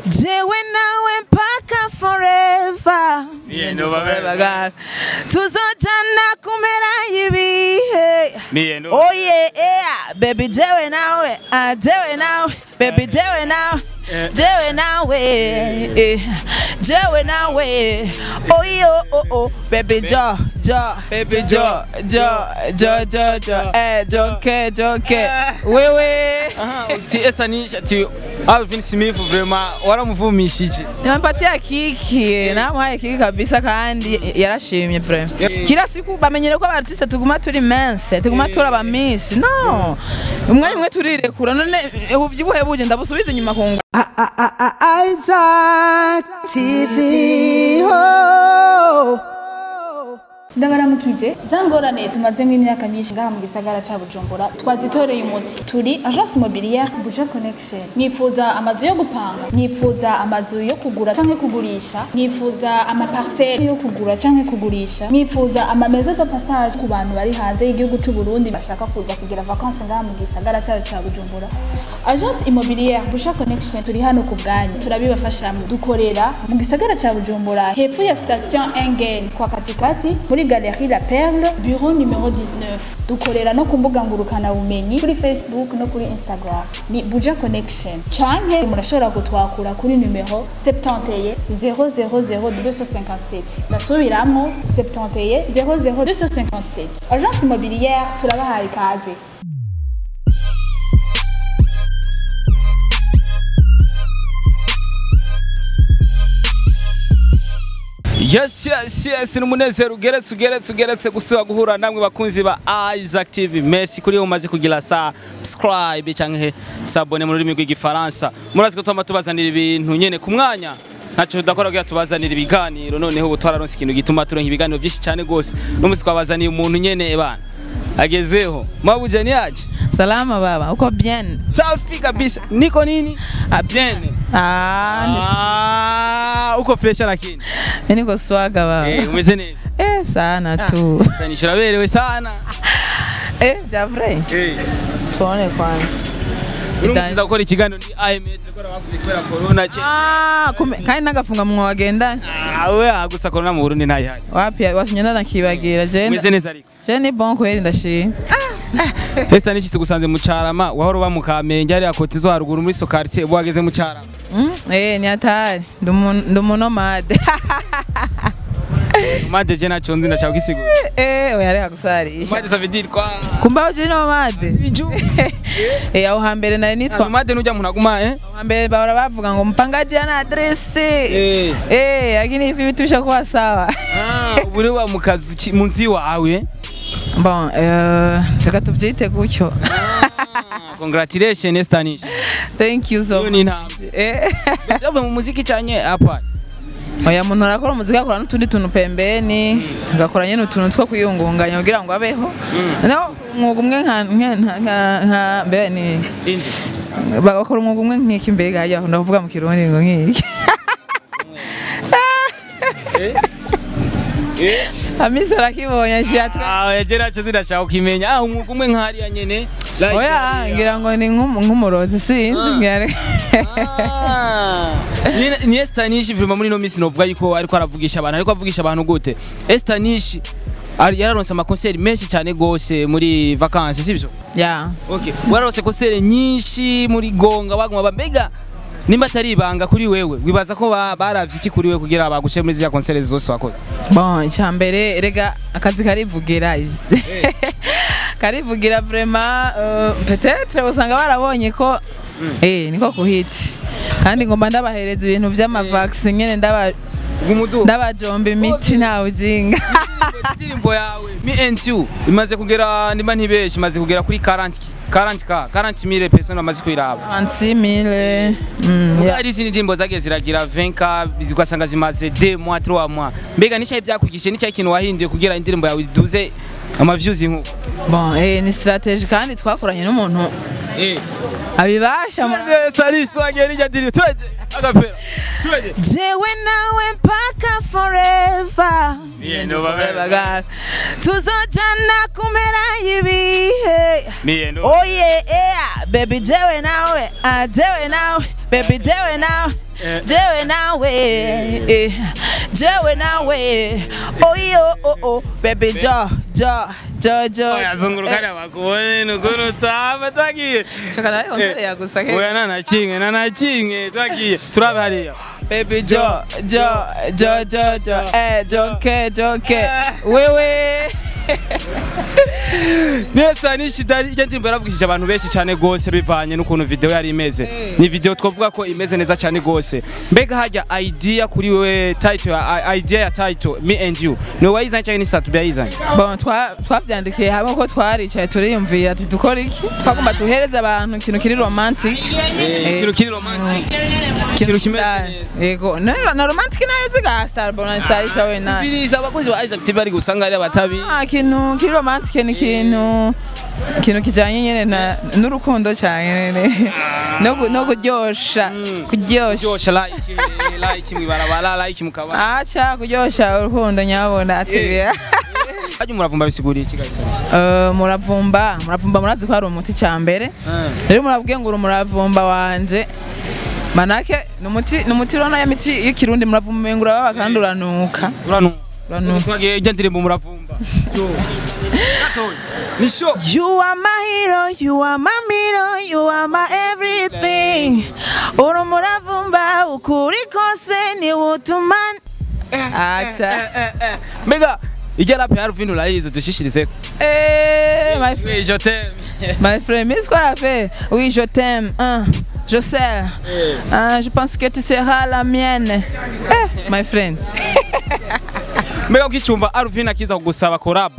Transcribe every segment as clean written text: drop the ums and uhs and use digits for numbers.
Jewe nawe mpaka forever. Tuzojana kumera ibihe. Oh yeah, yeah. Baby jewe nawe, ah jewe nawe, baby jewe nawe, jewe nawe, jewe nawe. Oh yo oh oh, baby jo jo, baby jo jo jo jo jo, eh joke joke. Wewe. Ti Esther Nish ati Alvin Smith vraiment waramuvumishije. Nimempatia kiki, namuhaye kiki kabisa kandi yarashimye vraiment. Kila siku bamenyere ko artiste tuguma turi mense, tuguma tura ba miss. No. Umwanya umwe turirekura none ubyibuhe buje ndabusubiza inyuma ku ngo. Isaac TV. Oh. Ndabaramukije zangorane tumazemo imyaka myinshi ngaha mu gisagara ca Bujumbura twazitoreye umuti. Turi agence immobilière Buja Connection. Nifuza amazu yo gupanga, nifuza amazu yo kugura canke kugurisha, nifuza ama parcelle yo kugura canke kugurisha, nifuza ama maison de passage ku bantu bari hanze y'igihugu c'u Burundi bashaka kuza kugira vacances ngaha mu gisagara cacu ca Bujumbura. Agence immobilière Buja Connection turi hano ku bwanyu, turabibafashamo. Dukorera mu gisagara ca Bujumbura hepfo ya station Engen kwa katikati muri Galerie La Perle, bureau numéro 19. Dukorera no ku mbuga ngurukana bumenyi kuri Facebook no kuri Instagram. Ni Buja Connection. Canke murashobora kutwakura kuri numero 71 000 257. Ndasubiramwo 71 00 257. Agence immobilière turabahaye ikaze. Yes, yes, yes, ni umunezero ugeretse ugeretse ugeretse gusubira guhura namwe bakunzi ba Isaac TV. Merci kuri umaze kugira subscribe canke s'abonner mu rurimi rw'igifaransa. Murazi ko twama tubazanira ibintu nyene ku mwanya. Ntaco tudakora kugira tubazanira ibiganiro, noneho ubu twararonse ikintu gituma turonka ibiganiro byinshi cyane gose. N'umusi twabazaniye umuntu nyene bana agezeho. Mabuje ni aje? Salama baba, uko bien? Safi kabisa. Niko nini? Bien. Ah, uko fresh lakini. Mimi niko swaga baba. Eh, umeze neza? Eh, sana tu. Sasa sana. Eh, Javre. Eh. Tuone kwanza. Urumsiza gukora ikiganiro ndi IMF rikora bavuze kubera corona che. Ah, kandi nagafunga mwa wagenda. Ah, we gusa corona mu Burundi ntayihari. Wapi wasunyenda nakibagira je. Umeze neza ariko. Je ni bon kweli ndashimye. Esther Nish tugusanze mu Carama, wahora uba mu Kamenge ari akoti zo haruguru muri so quartier wageze mu Carama. Eh, ni hatari. Ndumu nomade. Nomade je nacho nzi ndashaka kisigura. Eh, oya reka gusarisha. Nomade ça veut dire quoi? Kumba uje nomade. Eh, aho hambere nari nitwa nomade nujya umuntu aguma eh? Aho hambere bahora bavuga ngo mpangaji ana adresse. Eh. Eh, lakini hivi vitu bishakuwa sawa. Ah, ubu wa mu kazu munsi wawe. Bon, reka tuvyite gutyo. Congratulations Esther Nish. Thank you so much. Eh. Yavuye mu muziki cyanye apa? Oya muntu arakora umuziki akora n'utundi tuntu pembeni, agakora nyene utuntu two kwiyungunganya kugira ngo abeho. No, umwuga umwe nka nka mbe ni indi. Bagakora umwuga umwe nk'iki mbega hajya ndavuga mu Kirundi ngo nk'iki. Eh? Eh? Amisa rakibonye shatra. Ah, je nacho zidashaka ukimenya. Ah, umwuga umwe nk'hariya nyene. Oya, ngira ngo ni nk'umurozi sinzi ngare. Ni Esther Nish vraiment muri no misi novuga yuko ariko aravugisha abantu, ariko avugisha abantu gute? Esther Nish yararonse ama concert menshi cyane gose muri vacances sibyo? Yeah. Okay. Wararonse concert nyinshi muri Gonga baguma bambega nimba atari ibanga kuri wewe wibaza ko baravye iki kuri wewe kugira bagushe muri zya concert zose wakoze? Bon, icyambere rega akazi karivugira. Karivugira vraiment peut-être usanga barabonye ko eh niko kuhiti. Kandi ngomba ndabahereza ibintu vy'ama vaccine nyene ndabajomba imiti nta ujinga. Indirimbo yawe Me and You imaze kugera nimba ntibeshe imaze kugera kuri 40 40000 personnes bamaze kuyiraba. 40000. Hari izindi ndirimbo zagiye ziragira 20k ugasanga zimaze 2 mois 3 mois. Mbega nicaye byakwigishe nicaye ikintu wahinduye kugira indirimbo yawe iduze ama views nkuko? Bon, eh ni strategy kandi twakoranye n'umuntu eh abibasha. Jewe nawe mpaka forever. Tuzojana kumera ibihe. Oh yeah, yeah. Baby jewe nawe, ah jewe nawe, baby jewe nawe, Jewe nawe, jewe nawe, oyo oh oh, baby jo jo jo jo. Oya zunguruka bakubone nukuntu utamba twagiye. Shaka nawe konsere yagusa ke. Oya nanakinge nanakinge twagiye turabe hariya. Baby jo jo jo jo jo, joke joke, wewe. Nesa nishidari ijya ndirimbo yaravugishije abantu benshi cyane gose bivanye n'ukuntu video yari imeze. Ni video twavuga ko imeze neza cyane gose. Mbega hajya idea kuri wewe title idea ya title Me and You. Ni wayizanye cyane ni Sat B yayizanye? Bon, twavyandikiye hamwe ko twaricaye turiyumvira ati dukora iki? Twagomba tuhereze abantu ikintu kiri romantic. Ikintu kiri romantic. Ikintu kimeze neza. Yego, na romantic nayo ziga star bona sarika we na. Biriza abakozi ba Isaac TV bari gusanga ari abatabi. Ikintu kiri romantic ni ikintu kijanye nyene na n'urukundo cyane nyene. No kuryosha, kuryosha. Kuryosha like mwibarabara like mukabara. Acha kuryosha urukundo nyabona atibia. Haje umuravumba bisiguriye iki guys? Muravumba murazi ko ari umuti cyambere. Rero murabwiye ngo umuravumba wanje manake numuti urona ya miti y'ikirundi muravumba ngura baba kandi uranuka. Uranuka. Twagiye ijya ndirimbo umuravumba. Ni show. You are my hero, you are my mirror, you are my everything. Uri umuravumba ukuri kose ni utuma. Acha. Mbega ijya rap ya Alvin urayizi dushishirize. My friend. Oui, je t'aime. My friend, mais quoi la fait? Oui, je t'aime. Je sais. Je pense que tu seras la mienne. My friend. Mbega ukichumva Alvin akiza kugusaba collab.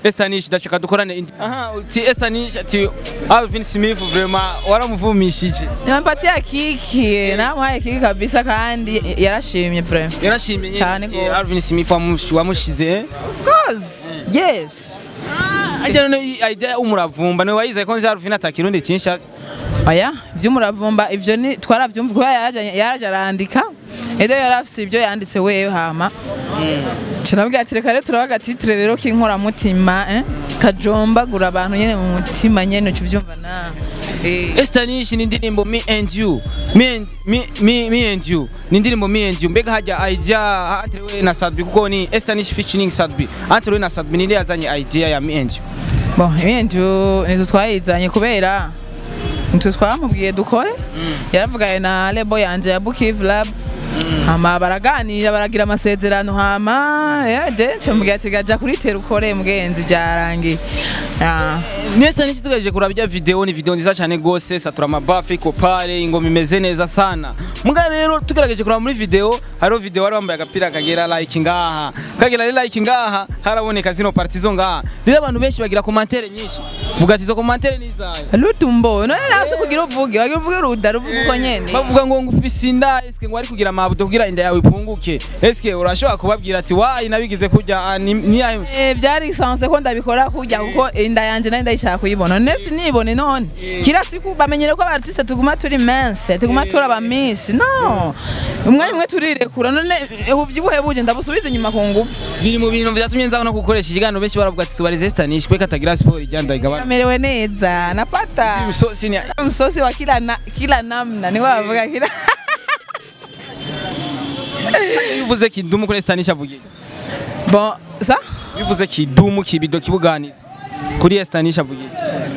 Estanish ndashaka dukorane. Aha, uti Estanish ati Alvin Smith vraiment waramuvumishije. Nimempatia kiki, namuhaye kiki kabisa kandi yarashimye vraiment. Yarashimye cyane ko Alvin Smith wamushize. Of course. Yes. Ajya none idea umuravumba niwe wayize ko nzi Alvin atakirundi cyinshi. Oya, ivy'umuravumba ivyo ni twaravyumva ko yaraje arandika. Edo yarafise ibyo yanditse wewe hama. Cirabwira ati reka rero turabaga titre rero kinkora mutima kajombagura abantu nyene mu mutima nyene ukivyumva na. Estanish ni indirimbo Me and You. Me and You. Ni indirimbo Me and You. Mbega hajya idea entre we na Sat B kuko ni Estanish featuring Sat B. Entre we na Sat B ni yazanye idea ya Me and You. Bon, Me and You nizo twayizanye kubera nitwe twamubwiye dukore. Yaravuganye na lebo yanje ya Bukiv Lab. Hama baraganira baragira amasezerano hama je ncamubwira ati gaja kuri tera ukore mugenzi byarangiye. Nesta nishi tugaje kuraba ibya video ni video nziza cyane gose satura amabafi kopare ingoma imeze neza sana. Muga rero tugerageje kuraba muri video hariho video wari wambaye agapira kagera like ngaha. Kagera like ngaha haraboneka zino parties zo ngaha. Rero abantu benshi bagira commentaire nyinshi. Vuga ati zo commentaire ni izayo. Lutumbo none nase kugira uvuge bagira uvuge ruda ruvuga uko nyene. Bavuga ngo ngufise inda eske ngo ari kugira amabuto kugira inda yawe ipunguke. Eske urashobora kubabwira ati wayi nabigize kurya ni byari sanse ko ndabikora kurya kuko inda yanje nari ndayishaka kuyibona. Nese nibone none. Kila siku bamenyere ko abartiste tuguma turi mince, tuguma turi aba miss. No. Umwanya umwe turirekura none ubyibuhe buje ndabusubiza inyuma ku ngufu. Biri mu bintu byatumye nza no gukoresha ikiganiro benshi baravuga ati tubarize Estanish kweka atagira sport ijyanda igabana. Amerewe neza napata. Msosi ni msosi wa kila namna ni wavuga kila. Bivuze kidumu kuri Estanish avugiye. Bon, ça? Bivuze kidumu kibido kibuganizo. Kuri Estanish avugiye.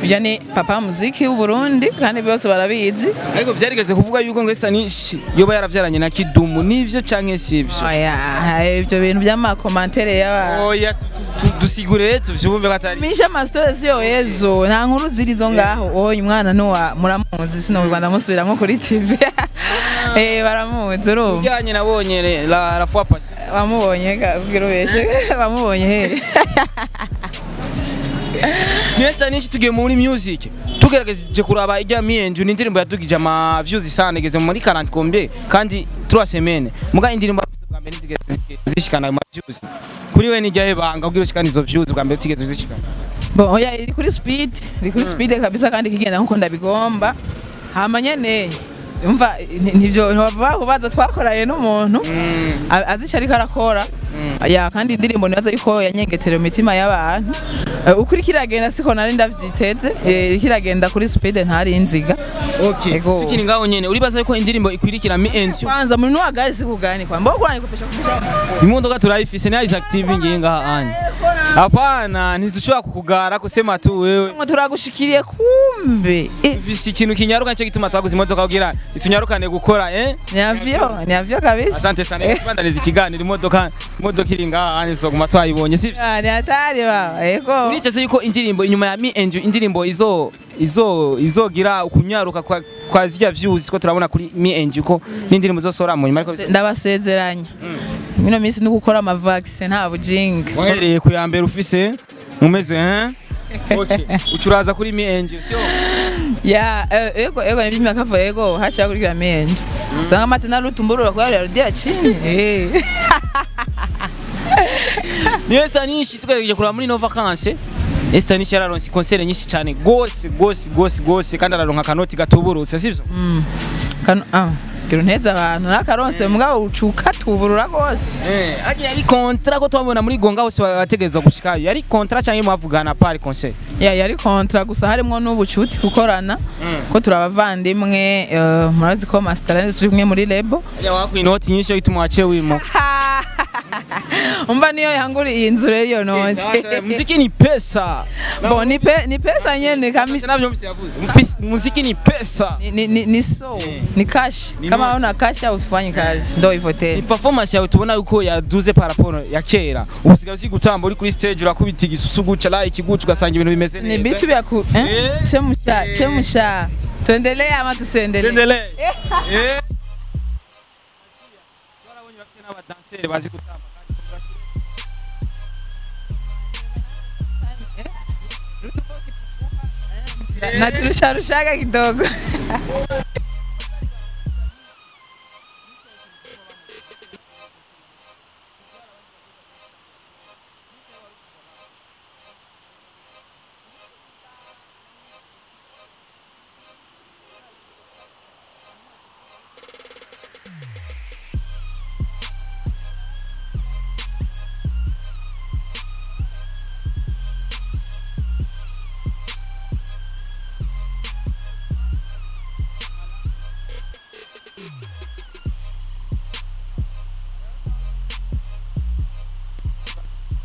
Uya ni papa muziki w'u Burundi kandi bose barabizi. Ariko byarigeze kuvuga yuko ngo Estanish yoba yaravyaranye na Kidumu nivyo canke sivyo? Oya, ivyo bintu by'ama commentaire y'aba. Oya, dusigure tuvyumve ko atari. Misha masters yo yezo nta nkuru zirizo ngaho. Oya umwana nuwa muramuzi sino Rwanda musubiramwo kuri TV. Baramuzi urumva. Ujyanye nabonye la fois passée. Bamubonye kugira ubeshe. Bamubonye he. Estanish tugiye muri music tugerageje kuraba ijya Me and You ni indirimbo yadugije ama views sana igeze muri 40 combien kandi 3 semaines muga indirimbo bwa mbere zishikana ama views kuri we nijya hebanga kugira ushikana izo views bwa mbere zigeze zishikana. Bon oya iri kuri speed, iri kuri speed kabisa kandi kigenda nkuko ndabigomba. Hama nyene umva nivyo ntibava kubaza twakoraye n'umuntu azica ariko arakora. Ya, kandi indirimbo nibaza yuko yanyengetere mu mitima y'abantu. Ukuri kiragenda siko nari ndavyiteze, kiragenda kuri speed ntari inziga. Okay. Ego. Tukiri ngaho nyene, uribaza yuko indirimbo ikwirikira Me and You? Kwanza muri nuwagari sikugani kwa mbona kwa nikupesha kupesha. Imodoka turayifise ni Isaac TV ngiye ngaha anya. Hapana, ntitushobora kukugara kusema tu wewe. Ngo turagushikiriye kumbe. Mfise ikintu kinyaruka nicyo gituma twaguze imodoka kugira itunyarukane gukora eh? Ni avyo, ni avyo kabisa. Asante sana. Kubandaniza ikiganiro imodoka iri ngaha anya soguma twayibonye sivyo? Ah, ni hatari baba. Ego. Uriteze yuko indirimbo inyuma ya Me and You indirimbo izo izo izogira ukunyaruka kwa zirya views ko turabona kuri Me and You ko n'indirimbo zosora mu nyuma ariko Ndabasezeranya. Mino minsi ni gukora ama vaccine nta bujinga. wahereye ku ya mbere ufise mumeze eh? Okay. Ucuraza kuri Me and You sio? Ya, ego ego ni byimaka kafa ego hacha kurikira Me and You. Sanga mate na rutumburura kwa rudia chini. Eh. Niyo Esther Nishi tukaje kuraba muri no vacances. Esther Nishi yararonse concert nyinshi cyane gose gose gose gose kandi araronka kanoti gatuburutse sivyo? Kano ah gira unteze abantu nakaronse mugabo ucuka tuburura gose. Agiye ari contrat ko twabona muri Gonga hose bategerezwa gushikayo. Yari contrat cyangwa mwavugana par concert? Ya, yari kontra gusa harimwo n'ubucuti gukorana ko turabavandimwe, murazi ko Master turi kumwe muri lebo. Ya wakwi inoti nyinshi yo gituma waciye wimo. Umva niyo yanguri iyi nzu rero iyo noti. Muziki ni pesa. Bon, ni pesa nyene kami Navyo msi yavuze. Muziki ni pesa. ni so ni cash. Ni Kama noti. una cash au ufanyi kazi ndo hivyo Ni tena. performance yawe tubona yuko yaduze par rapport ya kera. Ubusigaye uzi gutamba uri kuri stage urakubita igisusu guca like guca ugasanga ibintu bimeze Ni neza. vitu vya ku chemsha chemsha. Tuendelee ama tusiendelee? Tuendelee. Twarabonye bafite n'abadanseri bazi gutamba kandi Nachirusharushaga kidogo.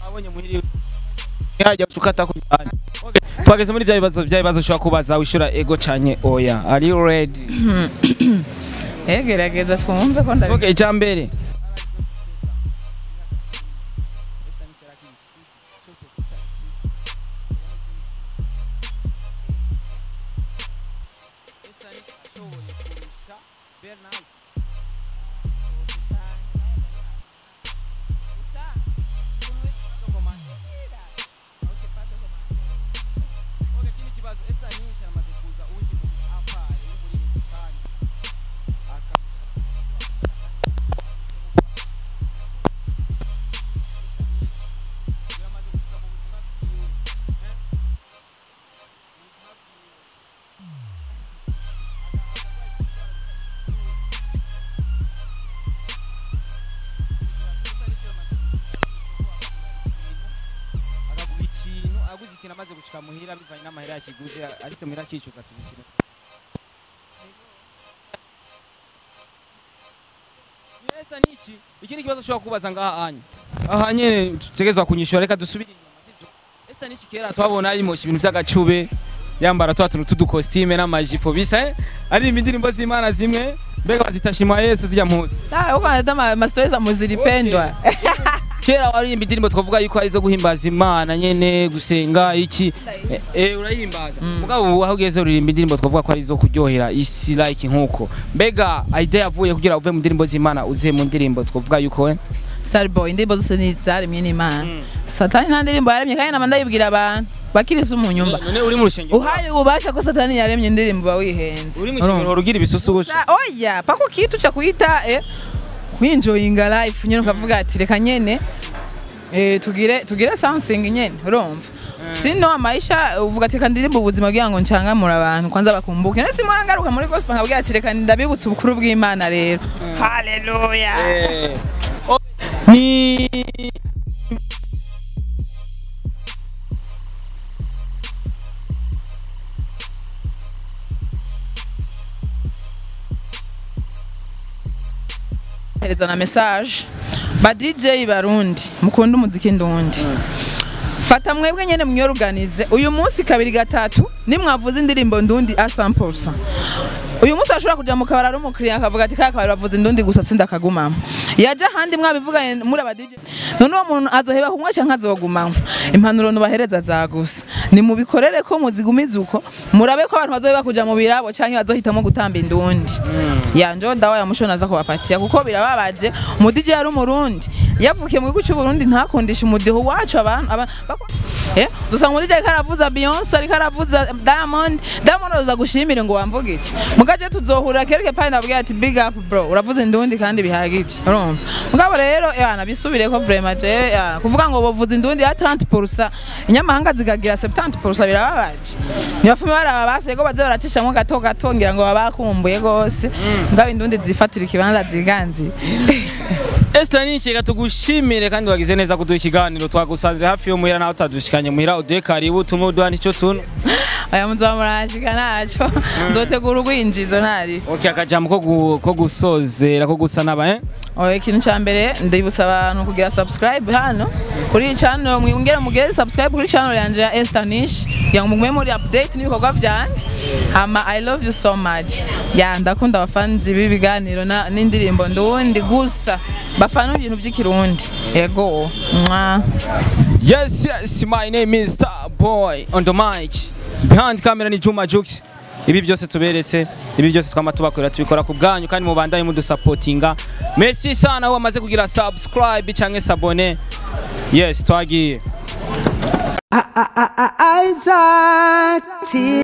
Abonye muhiri yajya ukata ku. Okay, twageze muri bya bibazo ushobora kubaza wishura ego canke oya. Are you ready? Gerageza twumve ko ndabi. Okay, icyambere. Akaguha ikintu aguze ikintu amaze gushika muhira bivanye n'amahera yakiguze ashitse muhira akicuza ati ikintu. Esther Nishi, ikindi kibazo ushobora kubaza ngaha anya. Aha nyene tutegezwa kunyishura reka dusubire inyuma sivyo? Esther Nishi kera twabona yimosha ibintu by'agacube yambara twa tuntu tuducostume n'amajipo bisa eh? Aririmba indirimbo z'Imana zimwe mbega bazitashima Yesu zijya mpuzu. Ah, uko anataka ma stories za muzilipendwa. Kera waririmba indirimbo twavuga yuko ari zo guhimbaza Imana nyene gusenga iki urahimbaza mugabo ubu aho ugeze uririmba indirimbo twavuga ko ari zo kuryohera isi like nkuko mbega idea yavuye kugira uve mu ndirimbo z'Imana uze mu ndirimbo twavuga yuko Sarboy indirimbo zose ni zaremye n'Imana. Satani nta ndirimbo yaremye kandi nama ndayibwira abantu bakiriza mu nyumba. None uri mu rushengero Uhaye ububasha ko Satani yaremye indirimbo uba wihenze. uri mu rushengero urugira ibisusu gusa. Oya, pako kitu cha kuita kuenjoyinga life nyene ukavuga ati reka nyene tugire something nyene urumva. Sino amaisha uvuga ati reka ndirimbe ubuzima kugira ngo ncangamure abantu kwanza bakumbuke. None simora ngaruka muri gospel nkabwira ati reka ndabibutse ubukuru bw'Imana rero. Hallelujah. Ni Hereza na message ba DJ Barundi mukunda umuziki ndundi. Fata mwebwe nyene mwiorganize uyu munsi kabiri gatatu nimwavuze indirimbo ndundi a 100%. Uyu munsi ashobora kuja mu kabara rumukiriya akavuga ati kaka bavuze ndundi gusa sindakagumamo. Yaja handi mwabivuga muri aba DJ. None uwo muntu azoheba kunywa canke azogumamo. Impanuro nubahereza zagusa. Ni mubikorere ko muzigumiza uko murabe ko abantu bazoheba kuja mu birabo canke bazohitamo gutamba indundi. Ya njo dawa ya mushona aza kubapatia kuko birababaje mu DJ ari umurundi yavukiye mu gihugu cy'u Burundi ntakundisha umudiho wacu abantu dusanga mu DJ ariko aravuza Beyonce ariko aravuza Diamond. Diamond aza gushimire ngo wamvuge iki mugaje tuzohura kereke pale ndabwira ati big up bro uravuze indundi kandi bihagije urumva. Mugabo rero yana bisubire ko vraiment je kuvuga ngo bovuze indundi ya 30% inyamahanga zigagira 70% birababaje. Nibafume baraba basego baze baracishamwe gato gato ngira ngo babakumbuye gose ngabo indundi zifatira ikibanza ziganzi. Esther Nish reka tugushimire kandi wagize neza kuduha ikiganiro twagusanze hafi yo muhira naho utadushikanye muhira uduhe karibu tumwe uduha nicyo tuntu. Oya muzoba murashika naco nzotegura urwinjizo ntari. Okay, akajambo ko gusozera ko gusa naba Oya ikintu ca mbere ndibutsa abantu kugira subscribe hano kuri channel mwongere mugere subscribe kuri channel yanje ya Esther Nish kugira ngo mugume muri update n'ibikorwa vyanje. Hama I love you so much. Ya ndakunda abafanzi b'ibiganiro n'indirimbo ndundi gusa bafana ibintu by'ikirundi. Yego. Mwa. Yes, yes, my name is Star Boy on the mic. Behind camera ni Juma Jux. Ibi byose tuberetse, ibi byose twama tubakorera tubikora ku bwanyu kandi mubandanye mudusupportinga. Merci sana wamaze kugira subscribe canke s'abonner. Yes, twagiye. Isaac TV.